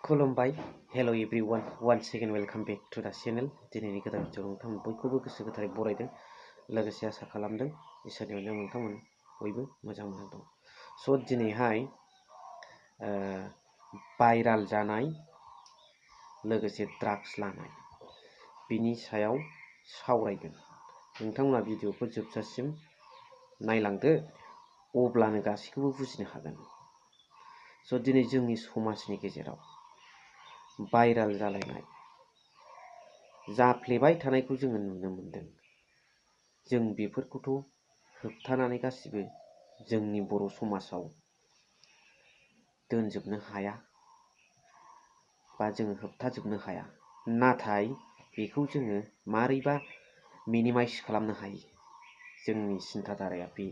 खुलुमबाय hello everyone once again welcome back to the channel दिनैनि गोदान भिडिअ नोंथांमोन बयखौबो गोसो गोथारै बरायदों लोगोसे आसा खालामदों इसोरनि अननायाव नोंथांमोन बयबो मोजां दं स' दिनैहाय भाइराल जानाय लोगोसे ड्राग्स लानाय बिनि सायाव सावरायगोन नोंथांमोना भिडिअखौ जोबजासिम नायलांदो अब्लानो गासैखौबो बुजिनो हागोन स' दिनै जोंनि समाजनि गेजेराव भाइराल जालायनाय जाफ्लेबाय थानायखौ जोङो नुनो मोनदों जों बेफोरखौथ' होबथानानै गासिबो जोंनि बर' समाजाव दोनजोबनो हाया बा जोङो होबथाजोबनो हाया नाथाय बेखौ जोङो मारैबा मिनिमाइज खालामनो हायो जोंनि सिन्थाधाराया बे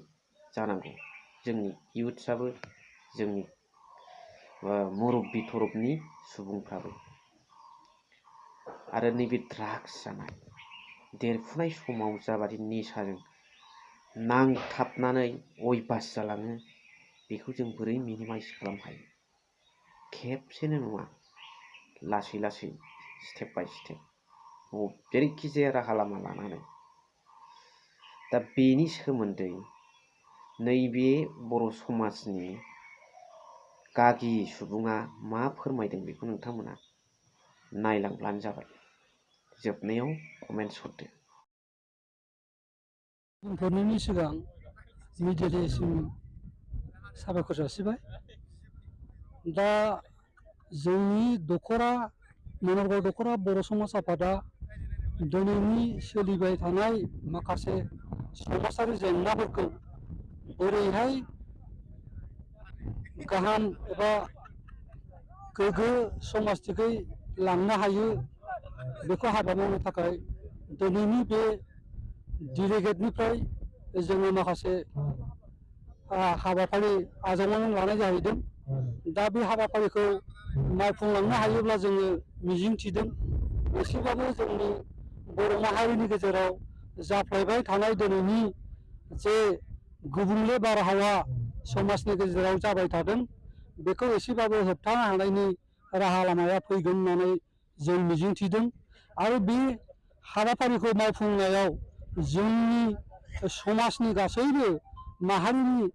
जानांगौ जोंनि इयुथ्सआबो जोंनि मुरब्बी थरबनि सुबुंफ्राबो आरो नैबे ड्राग्स जानाय देरफुनाय समाव जाबादि निसाजों नांथाबनानै अयभास जालाङो बेखौ जों बोरै मिनिमाइज खालामनो हायो खेबसेनो नङा लासै लासै स्टेप बाय स्टेप जेरैखि जाया राहा लामा लानानै दा बेनि सोमोन्दै नैबे बर' समाजनि गागि सुबुङा मा फोरमायदों बेखौ नोंथांमोना नायलांब्लानो जाबाय जोबनायाव कमेन्ट्स हरदो बुंफोरनायनि सिगां मिडियानिसिम साबायखर जासिबाय दा जोंनि दख'रा मनरगाव दख'रा बर' समाज आफादा दिनैनि सोलिबाय थानाय माखासे समाजारि जेंनाफोरखौ बोरैहाय गाहाम एबा गोग्गो समाजथिखै लांनो हायो बेखौ हाबा मावनो थाखाय दिनैनि बे डिलिगेटनिफ्राय जोङो माखासे हाबाफारि आजावनानै लानाय जाहैदों दा बे हाबाफारिखौ मावफुंलांनो हायोब्ला जोङो मिजिं थिदों एसेबाबो जोंनि बर' माहारिनि गेजेराव जाफ्लेबाय थानाय दिनैनि जे गुबुंले बारहावा समाजनि गेजेराव जाबाय थादों बेखौ एसेबाबो होबथानो हानायनि राहा लामाया फैगोन होननानै जों मिजिं थिदों आरो बे हाबाफारिखौ मावफुंनायाव जोंनि समाजनि गासैबो माहारिनि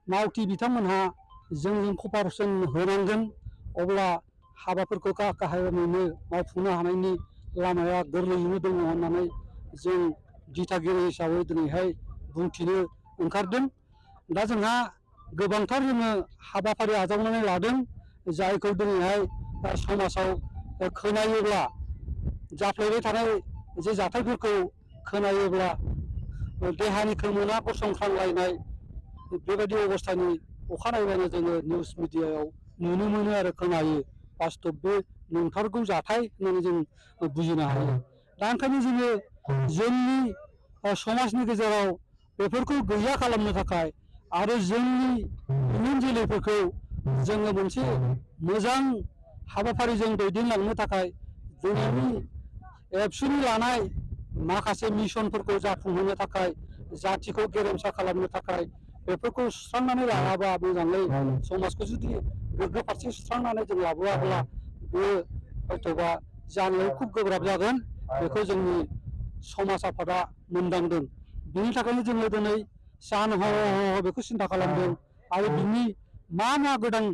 मावथि बिथांमोनहा जोंजों कपारेसन होनांगोन अब्ला हाबाफोरखौ गाहायैनो मावफुंनो हानायनि लामाया गोरलैयैनो दङ होननानै जों दिथागिरि हिसाबै दिनैहाय बुंथिनो ओंखारदों दा जोंहा गोबांथार जोङो हाबाफारि आजावनानै लादों जायखौ दिनैहाय समाजाव खोनायोब्ला जाफ्लेबाय थानाय जे जाथायफोरखौ खोनायोब्ला देहानि खोमोना गसंख्रांलायनाय बेबायदि अबस्थानि अखानायबानो जोङो निउस मिडियायाव नुनो मोनो आरो खोनायो बास्तब बे नंथारगौ जाथाय होननानै जों बुजिनो हायो दा ओंखायनो जोङो जोंनि समाजनि गेजेराव बेफोरखौ गैया खालामनो थाखाय आरो जोंनि इयुन जोलैफोरखौ जोङो मोनसे मोजां हाबाफारिजों दैदेनलांनो थाखाय दिनैनि एबसुनि लानाय माखासे मिशनफोरखौ जाफुंहोनो थाखाय जाथिखौ गेरेमसा खालामनो थाखाय बेफोरखौ सुस्रांनानै लाङाबा मोजाङै समाजखौ जुदि गोग्गो फारसे सुस्रांनानै जों लाबोआब्ला बे हयथ'बा जानायाव खुब गोब्राब जागोन बेखौ जोंनि समाज आफादा मोनदांदों बिनि थाखायनो जोङो दिनै सान हर बेखौ सिन्था खालामदों आरो बिनि मा गोदान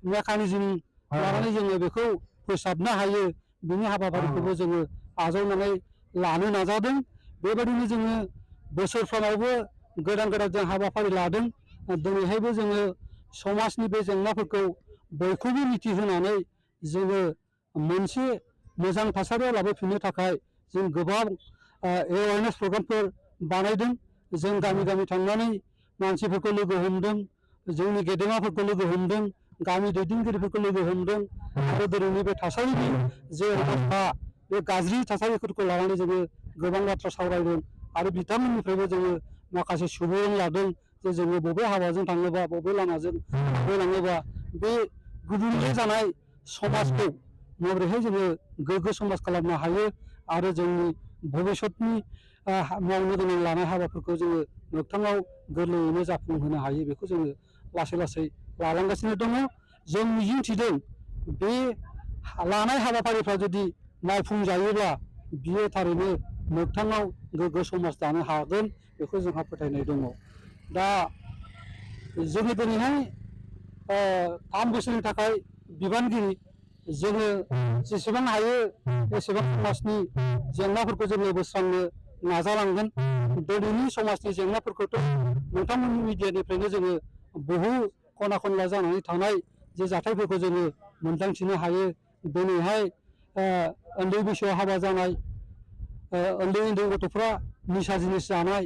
मेकानिजम लानानै जोङो बेखौ फोसाबनो हायो बिनि हाबाफारिखौबो जोङो आजावनानै लानो नाजादों बेबायदिनो जोङो बोसोरफ्रामावबो गोदान जों हाबाफारि लादों दिनैहायबो जोङो समाजनि बे जेंनाफोरखौ बयखौबो मिथिहोनानै जोङो मोनसे मोजां थासारियाव लाबोफिननो थाखाय जों गोबां एवारनेस प्रग्रामफोर बानायदों जों गामि गामि थांनानै मानसिफोरखौ लोगो हमदों जोंनि गेदेमाफोरखौ लोगो हमदों गामि दैदेनगिरिफोरखौ लोगो हमदों आरो दिनैनि बे थासारिनि जे अबस्था बे गाज्रि थासारिफोरखौ लानानै जोङो गोबां बाथ्रा सावरायदों आरो बिथांमोननिफ्रायबो जोङो माखासे सुबुरुन लादों जे जोङो बबे हाबाजों थाङोबा बबे लामाजों होलाङोबा बे गुबुंले जानाय समाजखौ माबोरैहाय जोङो गोग्गो समाज खालामनो हायो आरो जोंनि भबिष्यतनि मावनो गोनां लानाय हाबाफोरखौ जोङो मोगथाङाव गोरलैयैनो जाफुंहोनो हायो बेखौ जोङो लासै लासै लालांगासिनो दङ जों मिजिं थिदों बे लानाय हाबाफारिफ्रा जुदि मावफुंजायोब्ला बियो थारैनो मोगथाङाव गोग्गो समाज दानो हागोन बेखौ जोंहा फोथायनाय दङ। दा जोङो दिनैहाय 3 बोसोरनि थाखाय बिबानगिरि जोङो जेसेबां हायो एसेबां समाजनि जेंनाफोरखौ जोङो बोस्रांनो नाजालांगोन। दिनैनि समाजनि जेंनाफोरखौथ' नोंथांमोननि मिडियानिफ्रायनो जोङो बहु खना खनला जानानै थानाय जे जाथायफोरखौ जोङो मोनदांथिनो हायो। दिनैहाय उन्दै बैसोआव हाबा जानाय, उन्दै उन्दै गथ'फ्रा निसा जिनिस जानाय,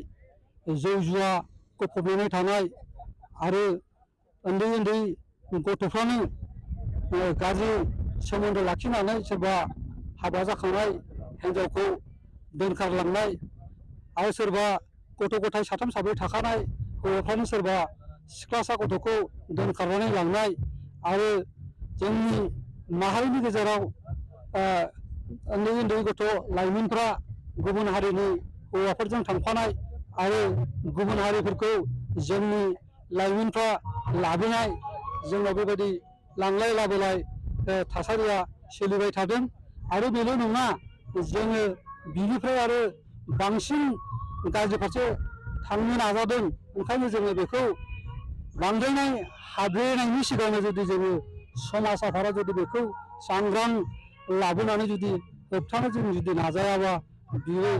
जौ जुवा गफबनानै थानाय आरो उन्दै उन्दै गथ'फ्रानो गाज्रि सोमोन्दो लाखिनानै सोरबा हाबा जाखांनाय हिन्जावखौ दोनखारलांनाय आरो सोरबा गथ' गथाय 3 4 थाखानाय हौवाफ्रानो सोरबा सिख्लासा गथ'खौ दोनखारनानै लांनाय आरो जोंनि माहारिनि गेजेराव उन्दै उन्दै गथ' लाइमोनफ्रा गुबुन हारिनि हौवाफोरजों थांफानाय आरो गुबुन हारिफोरखौ जोंनि लाइमोनफ्रा लाबोनाय जोंनाव बेबायदि लांलाय लाबोलाय थासारिया सोलिबाय थादों। आरो बेल' नङा, जोङो बिनिफ्राय आरो बांसिन गाज्रि फारसे थांनो नाजादों। ओंखायनो जोङो बेखौ बांद्रायनाय हाद्रायनायनि सिगांनो जुदि जोङो समाज आफादा जुदि बेखौ सांग्रां लाबोनानै जुदि होबथानो जों जुदि नाजायाबा बियो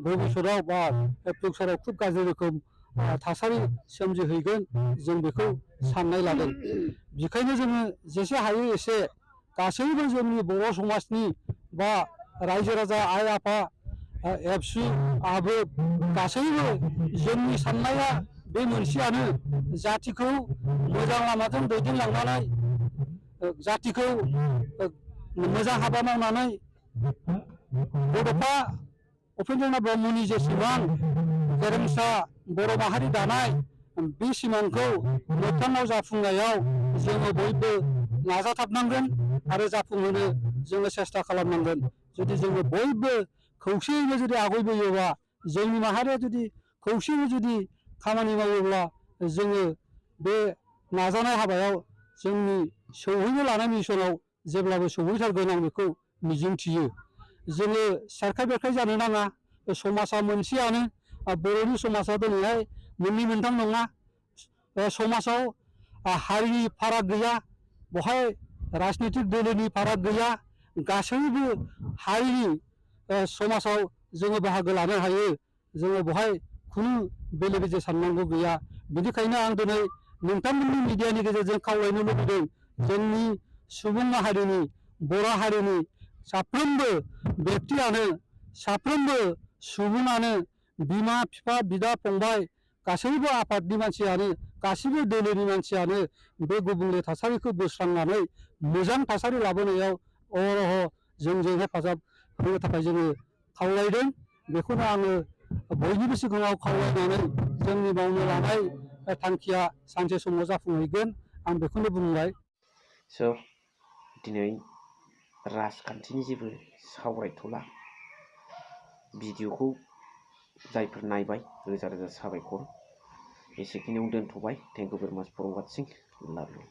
भबिष्यतआव बा फिउचाराव खुब गाज्रि रोखोम थासारि सोमजिहैगोन जों बेखौ साननाय लादों। बेखायनो जोङो जेसे हायो एसे गासैबो जोंनि बर' समाजनि बा रायजो राजा आइ आफा एबसु आबो गासैबो जोंनि साननाया बे मोनसेयानो, जातिखौ मोजां लामाजों दैदेनलांनानै जातिखौ मोजां हाबा मावनानै बड'फा उपेन्द्रनाथ ब्रह्मनि जे सिमां गेरेमसा बर' माहारि दानाय बे सिमांखौ मोगथाङाव जाफुंनायाव जोङो बयबो नाजाथाबनांगोन आरो जाफुंहोनो जोङो सेस्था खालामनांगोन। जुदि जोङो बयबो खौसेयैनो जुदि आवगायबोयोबा, जोंनि माहारिया जुदि खौसेयै जुदि खामानि मावोब्ला जोङो बे नाजानाय हाबायाव जोंनि सौहैनो लानाय मिसनाव जेब्लाबो सौहैथारगोन आं बेखौ मिजिंथियो। जोङो सेरखाय बेरखाय जानो नाङा। समाजा मोनसेयानो। बर'नि समाजा दिनैहाय मोननै मोनथाम नङा। समाजाव हारिनि फाराग गैया, बहाय राजनितिक दोलोनि फाराग गैया। गासैबो हारिनि समाजाव जोङो बाहागो लानो हायो। जोङो बहाय खुनु बेले बेजे साननांगौ गैया। बेनिखायनो आं दिनै नोंथांमोननि मिडियानि गेजेरजों खावलायनो लुबैदों, जोंनि सुबुं माहारिनि बर' हारिनि साफ्रोमबो बेक्तियानो, साफ्रोमबो सुबुङानो, बिमा बिफा बिदा फंबाय गासैबो आफादनि मानसियानो, गासैबो दोलोनि मानसियानो बे गुबुंले थासारिखौ बोस्रांनानै मोजां थासारि लाबोनायाव अरह जोंजों हेफाजाब होनो थाखाय जोङो खावलायदों। बेखौनो आङो बयनिबो सिगाङाव खावलायनानै जोंनि मावनो लानाय थांखिया सानसे समाव जाफुंहैगोन आं बेखौनो बुंबाय। स' दिनै राजखान्थिनि जेबो सावरायथ'ला। भिडिअखौ जायफोर नायबाय रोजा रोजा साबायखर। एसेखिनियाव दोनथ'बाय। थेंक इउ भेरि माच फर वाचिं। लाभ इउ।